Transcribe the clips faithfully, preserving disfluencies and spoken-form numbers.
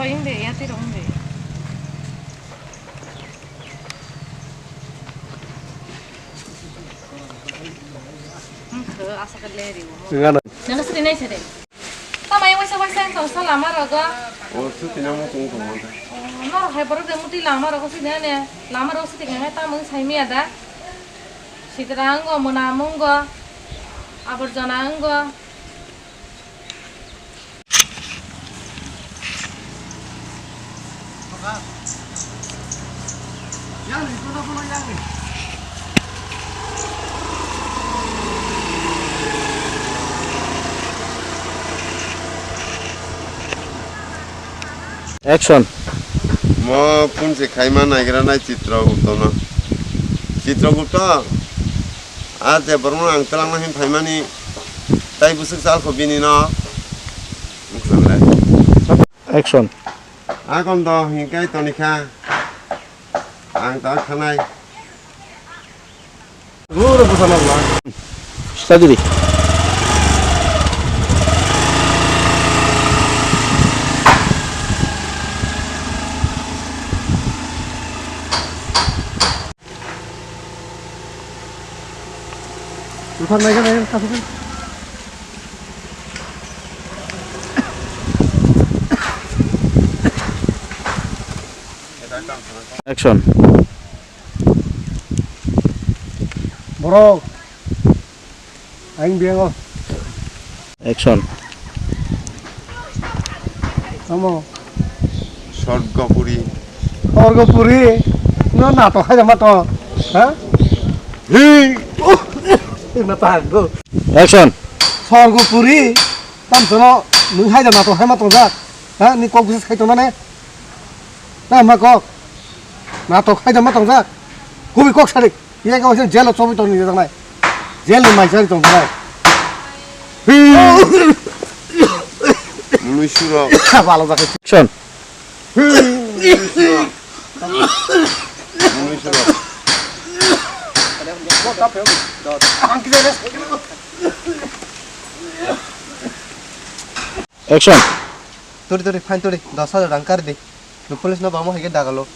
Oi, hindi, ya tiro, hindi. Hmm, ke asa ke leri mo. Ngana. Nana sri nai sere. Tama yang waisa waisa yang tongsa lama rogo. Oh, suti nang mo tong tong mo. Oh, nor hai borok de muti lama rogo sidi ane. Lama rogo sidi ngai tamo sai miya da. Sidra ango, mona mungo. Aborjona ango. Action. Mo phone se khaima naigra nai Chitra Gupta no. Chitra Gupta, a je borok no ang twlang na hin phaimani, tai bwswk chal kho bini no. Action. Akon do hinkai tonikha. Ang ta khanai. Guru bwsano ma. Study. Buthar naikha, naikha, kasukha. Action. Borok, ang biyango. Action. Tamo. Sorgopuri. Sorgopuri? No natok hai ma to. Ha? Hi. Na ta go. Action. Sorgopuri. Tam sono nung hai da natok hai ma to ja. Ha? Ni kok bisis khai to na ne? Na ma kok. Natok hai da ma to ja. Kubi kok sarik. Iya kau sih jail lo cobi tong ni janai. Jail ni mai sari tong janai. Munui surok. Balo jakai. Action. Munui surok. Munui surok. Action. Turi turi fine turi dos hajar rang kari di. Nung police no bamo hai khe dagalo.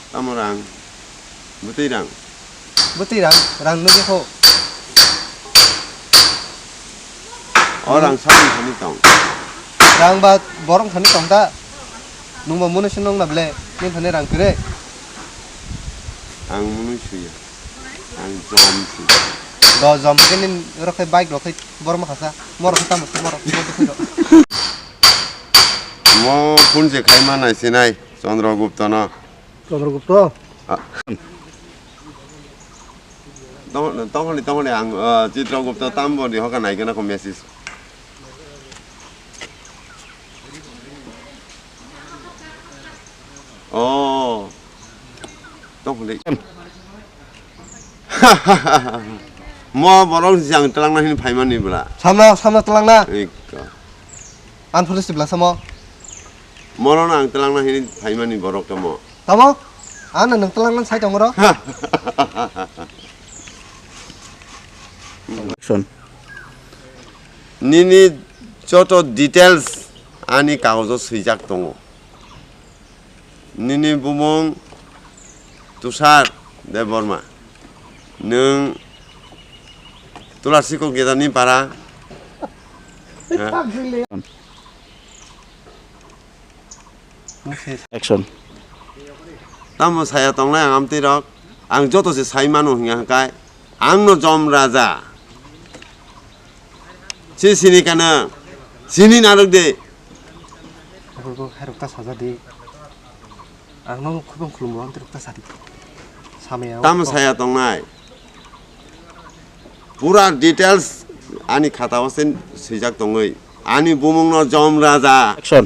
Tamo rang? Bwtwi rang? Bwtwi rang, rang nugwi kho. O rang sani thani tong? Rang ba borok thani tong ta. Nung ba munu se nung na ble, nung thani rang kire. Ang munu suya. Ang jom si. Do jom khe nini rok khai bike rok khai borok ma khasa. Morok khai tamo morok, morok khai rok. Mo phone se khai ma nai sinai Chandra Gupta no. Chandra Gupta? Ah. Tong, tong holi, tong holi ang, ah, Chitra Gupta tam bo di hoka nai kena ko message. Oh. Tong holi. Mo borok jang twlang na hin phaimani bla. Samna, samna twlang na. Ikka. An police bla samo. Mono ang twlang na hin phaimani borok tamo. Tamo? Ano nung twlang na sai tongro. Action. Nini joto details ani kagojo swijak tongo. Nini bumung Tushar Debbarma. Nwng Tularsikok Gedani para. Ha? Action. Tamo saya tongnai ang amtwi rok. Ang joto se sai mano hingya hwnkhe. Ang no jom raja. Si sini kana. Sini narok de. Aphuru khairok ta saja di. Ang no khubang khulumbo ang teruk ta sadi. Samaya. Tamo saya tongnai. Pura details ani khata o sen swijak tongwi. Ani bumung no jom raja. Action.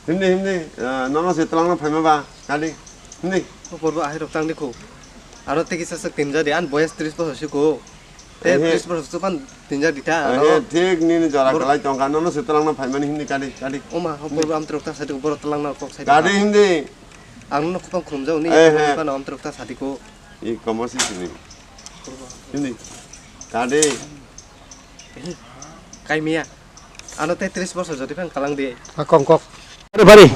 Himdi, himdi, ah, nono se twlang no phaima ba, kali. Himdi. O porbo ahai rok tang di kho. Aro tei kisa sak tinja di, an boyas tris bosor si kho. Te ehe. Tris bosor sukan tinja di ta, ehe, aro thik nini jora bor- kalai tongkha, nono se twlang no phaimani himdi kali, kali. Oma, o porbo am trok ta sadi, boro twlang no kok sadi. Kali himdi. Ang no khopang khumjao ni, ehe. Phano am trok ta sadi kho. I komo si sini. Porbo. Himdi. Kali. Ehe. Kaimiya. Ano te tris bosor jodi phang kalang di. A kong kok. Bari, bari.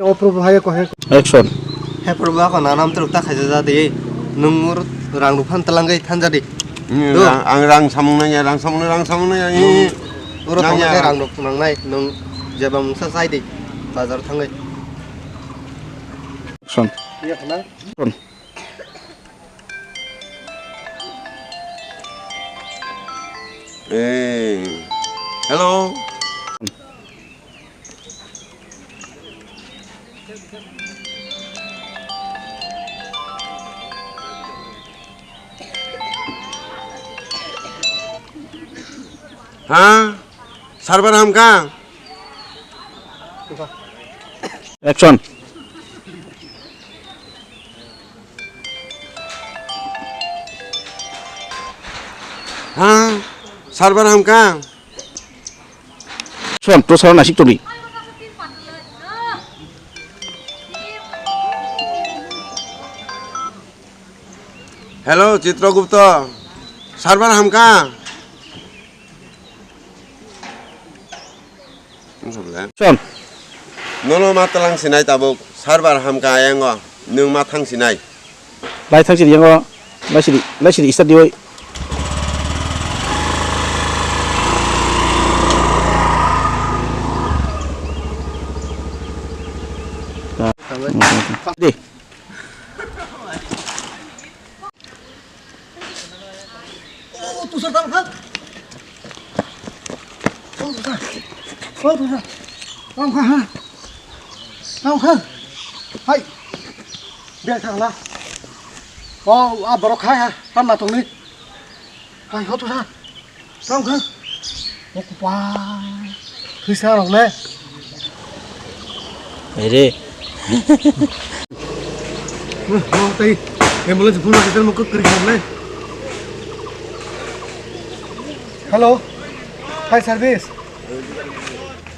O Prabhu, hai ko, hai ko. Action. He Prabhu, ako nanam truk ta khaija jadi. Nung mur rang ruphan talanggai thanjadi. Hmm, Do. Rang, ang rang samung nai, rang samung nai, rang samung nai, ang Nung uro nang thangnai ya. Rang rok nangnai. Nung jeba mungsa chai di. Bazar thangai. Action. Iya, kena. Action. Eh, hello. Ha? Sarbar hamka? Action. Ha? Sarbar hamka? Son, to sara nasik tuli. Hello, Chitragupta. Sarbar hamka? Son. Nono ma talang sinai tabuk, sarbar hamka ayango, nwng ma thang sinai. Lai thang siri yango, lai siri, lai siri start diwi. Di. O, Tusar, tamo kha. O, Tusar. O, Tusar. Tamo kha, ha. Tamo kha. Hai. Bel thang la. O, a borok khai ha. Tam na tongni. Hai, ho, Tusar. Tamo kha. O kupa. Thwisa rok le. Hai re. Mo tei ambulance phone khe mo kwrwi khlai. Hello. Fire service.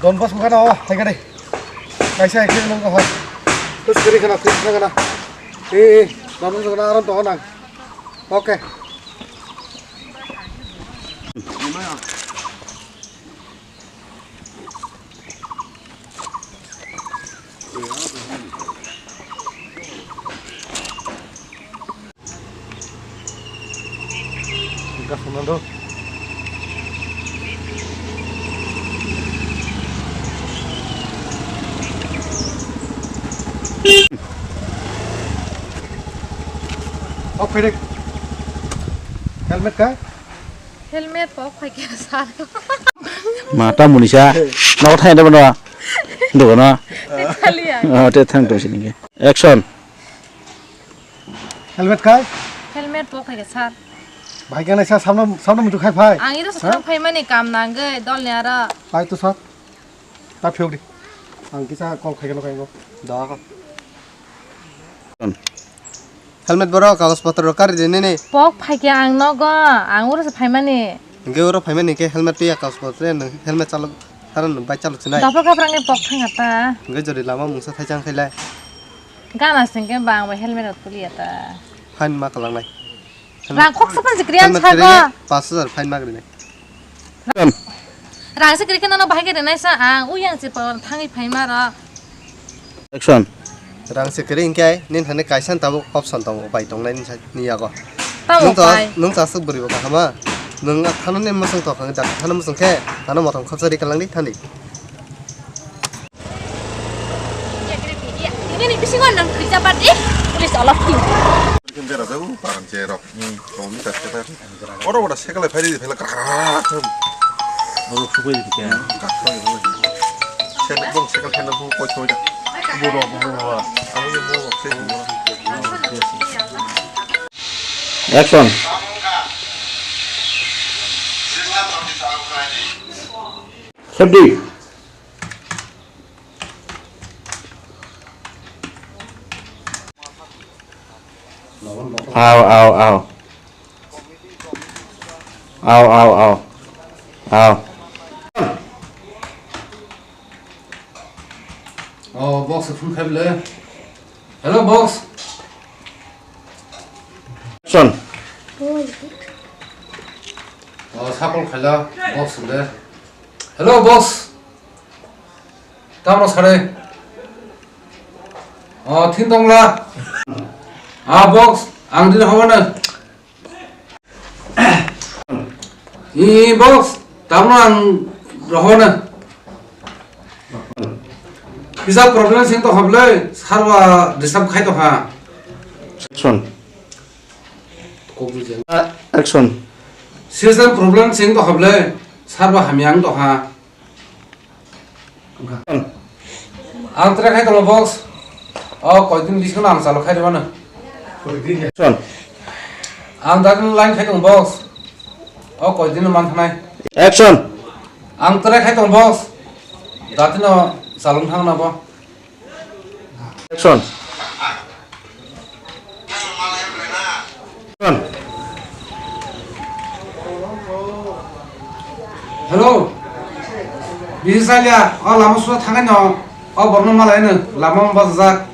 Don Bosco kana o, hai kare. Kaisa accident nang ko hai. Terus kiri kana, kiri kana. Eh, eh, Don Bosco kana aram to nang. Okay. O pherek. Helmet ka? Helmet pok phai khe sar. Ma ta munisa. Nogo thai da bano. Dogo no. Chaliya. Ah, te thang to sini. Action. Helmet kai? Helmet pok phai khe sar. Bhai gana sa samno samno mutu khai phai. Ang iro sa phai mani kam nangge dol ni ara. Pai to sar. Ta phiyok di. Ang kisa call khai gana kai go. Da ka. Helmet borok, kagoj potro rok kari di nini. Pok phaikhe ang nogo, ang oro se phaimani. Hingke oro phaimani hingke helmet piya kagoj potro, nwng helmet chalok, haro nwng bike chalok sinai. Dopha kaprang ni pok thang ata. Hingke jori lama mungsa thaijang khailai. Gana singke ba ang bai helmet rok tuliya ta. Fine ma kalangnai. Rang khoksa phan sikri ang helmet sago. Kiri pash hajar fine ma grinai. Rang se kwrwi khe nono bahai khe rwnai sa ang, ui yang se por thangwi phaima rok. Action. Rang se kwrwi hwnkhe nini thani kaisa tabuk option tongo, upai tongnai nini sa-, ni yago. Tamo nwng to, upai? Nwng chasuk bwrwi bo kahama. Nwng thanani mwswng tong kha, jak thani mwswng khe, ano motom khopsa ri kalang di thani. Nini bisingo nang khrijaba di, police alap ki. Kim bera jago, parang cherok. Hmm. Tongni kaste ta. Oro ora sekale phairi di phela kra kra. Oro khubui di kya. Kra kra. Sekale bong sekale phela bu koi koi da. Bu ro bu ro. Amo ye bu ro se bu ro. Action. Safety. Aw, aw, aw. Aw, aw, aw. Aw. Oh, box phone khai bwle. Hello, boss. Action. Call khaila, boss hwnde. Hello, boss. Tamo sare. O, thin tongla. Ah, boss, ang din hobana. I, boss, tamo ang rohona. Kisa problem sing to hable, sarwa disturb khai to ha. Action. Kok bijak. Ah, action. Season problem sing to hable, sarwa hamyang to ha. Ang try khai tongo, boss. O koidin bisingo ang chalo khai rwmano. Action. Ang daging line khai tongo, boss. O koidin man thanai. Action. Ang try khai tongo, boss. Datino chalung thangna bo. Action. Action. Hello. Bisi salia, o lama suo thangai no, o borno malai no, lama bajajak.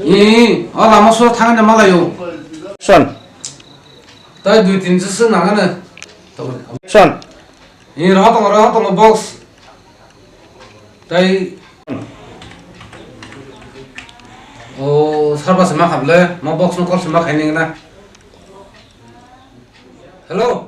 Ih, o lama suo thangai no malai o. Action. Tai dui tin jis nangano. Action. Ih, roho tongo, roho tongo, boss. Tai o sarba se ma khamle, mo box no call se ma khaini na. Hello.